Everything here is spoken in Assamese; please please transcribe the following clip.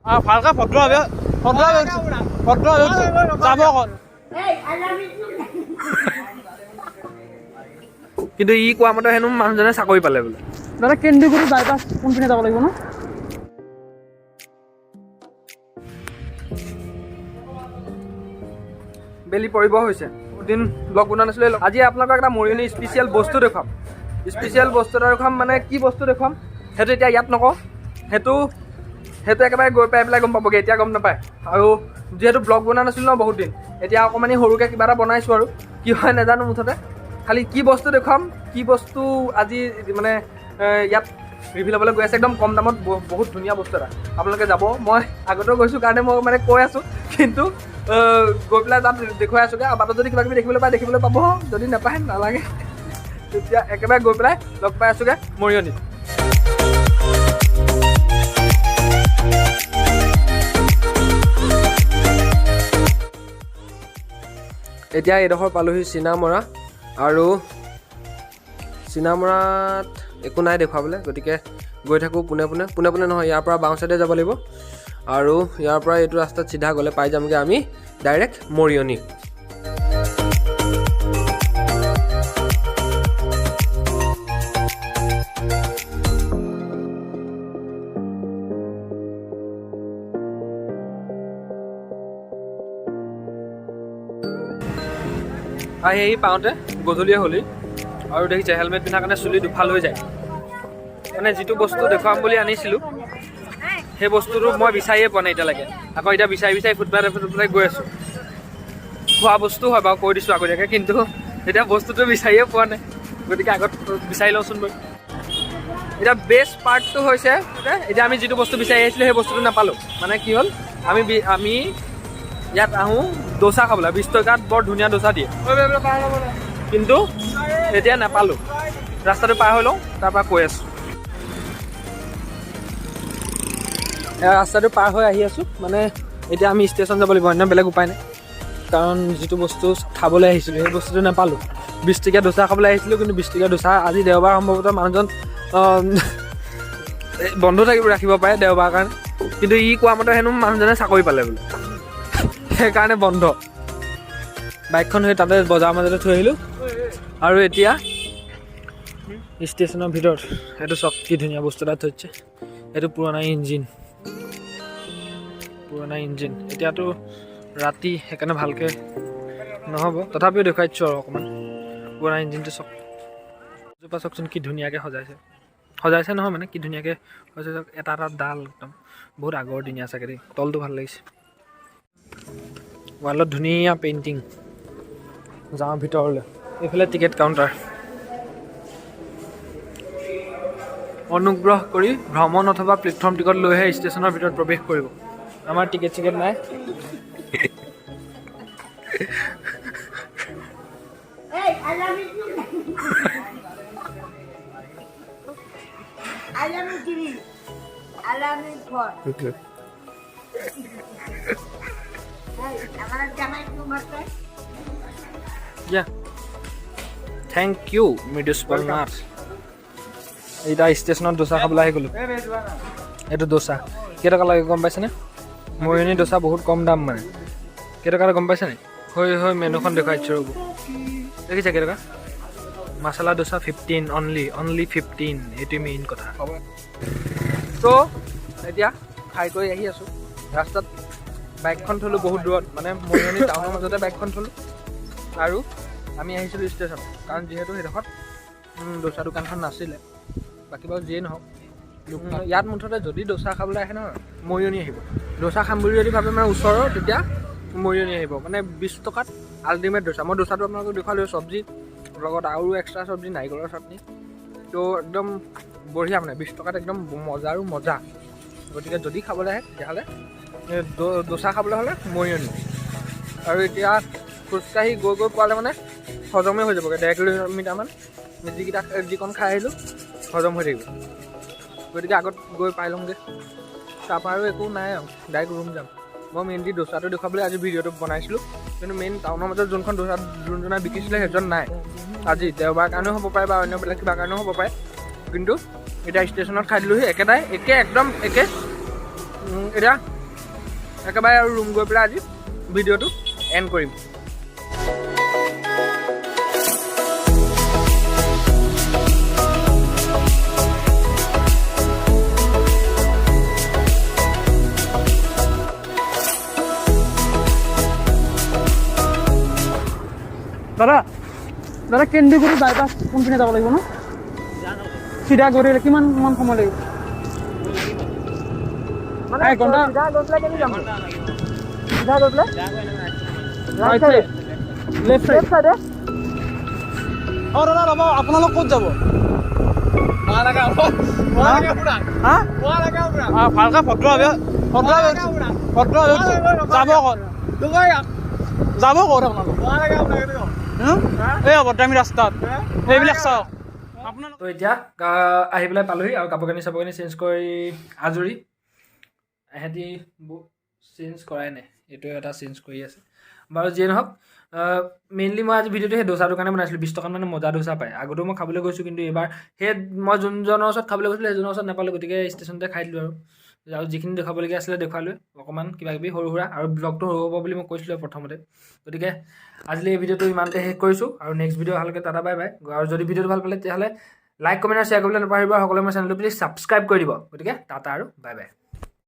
ভালকে ভদ্ৰভাৱে ভদ্ৰভাৱে ভদ্ৰভাৱে যাব অকণ। কিন্তু ই কোৱা মতে হেনো মানুহজনে চাকৰি পালে বোলে। দাদা, কেন্দুগুৰি বাইপাছ কোনপিনে যাব লাগিব ন? বেলি পৰিব হৈছে, বহুত দিন ব্লগ বনোৱা নাছিলোঁ। আজি আপোনালোকক এটা মৰিয়নি স্পেচিয়েল বস্তু দেখুৱাম। স্পেচিয়েল বস্তু এটা দেখুৱাম, মানে কি বস্তু দেখুৱাম সেইটো এতিয়া ইয়াত নকওঁ, সেইটো একেবাৰে গৈ পাই পেলাই গম পাবগৈ, এতিয়া গম নাপায়। আৰু যিহেতু ব্লগ বনোৱা নাছিলোঁ ন বহুত দিন, এতিয়া অকণমানি সৰুকৈ কিবা এটা বনাইছোঁ আৰু কি হয় নাজানো, মুঠতে খালি কি বস্তু দেখুৱাম, কি বস্তু আজি মানে ইয়াত ৰিভিল হ'বলৈ গৈ আছে। একদম কম দামত বহুত ধুনীয়া বস্তু এটা, আপোনালোকে যাব। মই আগতেও গৈছোঁ কাৰণে মই মানে কৈ আছোঁ, কিন্তু গৈ পেলাই তাত দেখুৱাই আছোঁগৈ। আৰু বাটত যদি কিবা কিবি দেখিবলৈ পায় দেখিবলৈ পাব, যদি নাপায় নালাগে। তেতিয়া একেবাৰে গৈ পেলাই লগ পাই আছোঁগৈ মৰিয়নিত। এতিয়া এইডোখৰ পালোহি চিনামৰা, আৰু চিনামৰাত একো নাই দেখুৱাবলৈ, গতিকে গৈ থাকোঁ পোনে পোনে। পোনে পোনে নহয়, ইয়াৰ পৰা বাওঁ চাইডে যাব লাগিব, আৰু ইয়াৰ পৰা এইটো ৰাস্তাত চিধা গ'লে পাই যামগৈ আমি ডাইৰেক্ট মৰিয়নি। আহি আহি পাওঁতে গধূলিয়ে হ'লি, আৰু দেখিছে হেলমেট পিন্ধাৰ কাৰণে চুলি দুফাল হৈ যায়। মানে যিটো বস্তু দেখুৱাম বুলি আনিছিলোঁ সেই বস্তুটো মই বিচাৰিয়ে পোৱা নাই এতিয়ালৈকে। আকৌ এতিয়া বিচাৰি বিচাৰি ফুটপাতে ফুটপাতে গৈ আছোঁ। খোৱা বস্তু হয় বাৰু, কৈ দিছোঁ আগতীয়াকৈ, কিন্তু এতিয়া বস্তুটো বিচাৰিয়ে পোৱা নাই, গতিকে আগত বিচাৰি লওঁচোন বাৰু। এতিয়া বেষ্ট পাৰ্টটো হৈছে এতিয়া আমি যিটো বস্তু বিচাৰি আহিছিলোঁ সেই বস্তুটো নাপালোঁ। মানে কি হ'ল, আমি ইয়াত আহোঁ দোচা খাবলৈ, 20 টকাত বৰ ধুনীয়া দোচা দিয়ে, কিন্তু এতিয়া নাপালোঁ। ৰাস্তাটো পাৰ হৈ লওঁ, তাৰপৰা কৈ আছোঁ। ৰাস্তাটো পাৰ হৈ আহি আছোঁ, মানে এতিয়া আমি ষ্টেচন যাব লাগিব, অন্য বেলেগ উপায় নাই। কাৰণ যিটো বস্তু খাবলৈ আহিছিলোঁ সেই বস্তুটো নাপালোঁ। 20 টকীয়া দোচা খাবলৈ আহিছিলোঁ, কিন্তু 20 টকীয়া দোচা আজি দেওবাৰ, সম্ভৱতঃ মানুহজন বন্ধ থাকিব ৰাখিব পাৰে দেওবাৰ কাৰণে, কিন্তু ই কোৱা মতে হেনো মানুহজনে চাকৰি পালে বোলে, সেইকাৰণে বন্ধ। বাইকখন সেই তাতে বজাৰৰ মাজতে থৈ আহিলোঁ, আৰু এতিয়া ষ্টেচনৰ ভিতৰত এইটো চাওক কি ধুনীয়া বস্তু এটা থৈছে। এইটো পুৰণা ইঞ্জিন, পুৰণা ইঞ্জিন। এতিয়াতো ৰাতি, সেইকাৰণে ভালকৈ নহ'ব, তথাপিও দেখুৱাই দিছোঁ আৰু অকণমান। পুৰণা ইঞ্জিনটো চাওক, জোপা চাওকচোন কি ধুনীয়াকৈ সজাইছে, সজাইছে নহয় মানে কি ধুনীয়াকৈ সজাইছে চাওক। এটা এটা ডাল একদম বহুত আগৰ দিনীয়া চাগে দেই। তলটো ভাল লাগিছে, ৱালত ধুনীয়া পেইণ্টিং। যাওঁ ভিতৰলৈ, এইফালে টিকেট কাউণ্টাৰ। অনুগ্ৰহ কৰি ভ্ৰমণ অথবা প্লেটফৰ্ম টিকট লৈহে ষ্টেচনৰ ভিতৰত প্ৰৱেশ কৰিব। আমাৰ টিকেট চিকেট নাই। I love you. I love you three. I love you four. Hey, আমার জামাই তোমার। Yeah, thank you Mriduspaul Nath. এতিয়া ষ্টেচনত দোচা খাবলৈ আহি গ'লোঁ। এইটো দোচা কেইটকা লাগে গম পাইছেনে? মৰিয়নি দোচা বহুত কম দাম, মানে কেইটকা গম পাইছেনে? হয় হয়, মেনুখন দেখুৱাই দিছোঁ ৰ'ব। দেখিছে কেইটকা? মাছালা দোচা 15, অনলি 15। এইটোৱে মেইন কথা। ত' এতিয়া খাই কৰি আহি আছোঁ। ৰাস্তাত বাইকখন থ'লোঁ বহুত দূৰত, মানে মৰিয়নি টাউনৰ মাজতে বাইকখন থ'লোঁ, আৰু আমি আহিছিলোঁ ষ্টেচন, কাৰণ যিহেতু সেইডোখৰত দোচা দোকানখন নাছিলে। বাকী বাৰু যিয়েই নহওক, ইয়াত মুঠতে যদি দোচা খাবলৈ আহে নহয় মৰিয়নি আহিব। দোচা খাম বুলি যদি ভাবে মানে ওচৰৰ, তেতিয়া মৰিয়নি আহিব। মানে 20 টকাত আল্টিমেট দোচা। মই দোচাটো আপোনালোকক দেখুৱালোঁ, চব্জি লগত আৰু এক্সট্ৰা চব্জি, নাৰিকলৰ চাটনি, ত' একদম বঢ়িয়া, মানে 20 টকাত একদম মজা আৰু মজা। গতিকে যদি খাবলৈ আহে তেতিয়াহ'লে দোচা খাবলৈ হ'লে মৰিয়নি। আৰু এতিয়া খোজকাঢ়ি গৈ গৈ পোৱালে মানে হজমেই হৈ যাবগৈ, 1.5 কিলোমিটাৰমান যিকণ খাই আহিলোঁ হজম হৈ থাকিব। গতিকে আগত গৈ পাই লওঁগৈ, তাৰপৰা আৰু একো নাই আৰু ডাইৰেক্ট ৰুম যাম। মই মেইনলি দোচাটো দেখুৱাবলৈ আজি ভিডিঅ'টো বনাইছিলোঁ, কিন্তু মেইন টাউনৰ মাজত যোনখন দোচা যোনজনে বিকিছিলে সেইজন নাই আজি, দেওবাৰ কাৰণেও হ'ব পাৰে বা অন্য বেলেগ কিবা কাৰণেও হ'ব পাৰে। কিন্তু এতিয়া ষ্টেচনত খাই দিলোঁহি, একেটাই একে, একদম একে। এতিয়া একেবাৰে আৰু ৰুম গৈ পেলাই আজি ভিডিঅ'টো এণ্ড কৰিম। দাদা, দাদা, কেন্দ্ৰীগুৰি বাইপাছ কোনপিনে যাব লাগিব ন? চিধা গৈ কিমান মান সময় লাগিব? এক ঘণ্টা? Right side, left side? অঁ দাদা, ৰ'ব, আপোনালোক ক'ত যাব? হা, ভালকে ভদ্ৰভাৱে, ভদ্ৰভাৱে, ভদ্ৰভাৱে। যাব ক'ত? যাব ক'ত আপোনালোক? এই অভদ্ৰামী ৰাস্তাত এইবিলাক চাওক আপোনালোক। তো এতিয়া আহি পেলাই পালোহি আৰু কাপোৰ কানি চাপোৰ কানি চেঞ্জ কৰি আজৰি। এহেঁতি চেঞ্জ কৰাই নাই, এইটো এটা চেঞ্জ কৰি আছে। বাৰু যিয়ে নহওক, মেইনলি মই আজি ভিডিঅ'টো সেই দোচাটোৰ কাৰণে বনাইছিলোঁ। 20 টকাত মানে মজা দোচা পায়। আগতেও মই খাবলৈ গৈছোঁ, কিন্তু এইবাৰ সেই মই যোনজনৰ ওচৰত খাবলৈ গৈছিলোঁ, সেইজনৰ ওচৰত নাপালোঁ। গতিকে ষ্টেচনতে খাই দিলোঁ আৰু যিখিনি দেখুৱাবলগীয়া আছিলে দেখুৱালোৱে, অকণমান কিবা কিবি সৰু সুৰা। আৰু ব্লগটো সৰু হ'ব বুলি মই কৈছিলোঁ প্ৰথমতে। গতিকে আজিলৈ এই ভিডিঅ'টো ইমানতে শেষ কৰিছোঁ আৰু নেক্সট ভিডিঅ' ভালকৈ। Tata, bye bye. আৰু যদি ভিডিঅ'টো ভাল পালে, তেতিয়াহ'লে লাইক, কমেণ্ট আৰু শ্বেয়াৰ কৰিবলৈ নাপাহৰিব। আৰু সকলোৱে মোৰ চেনেলটো প্লিজ ছাবস্ক্ৰাইব কৰি দিব। গতিকে টাটা আৰু বাই বাই।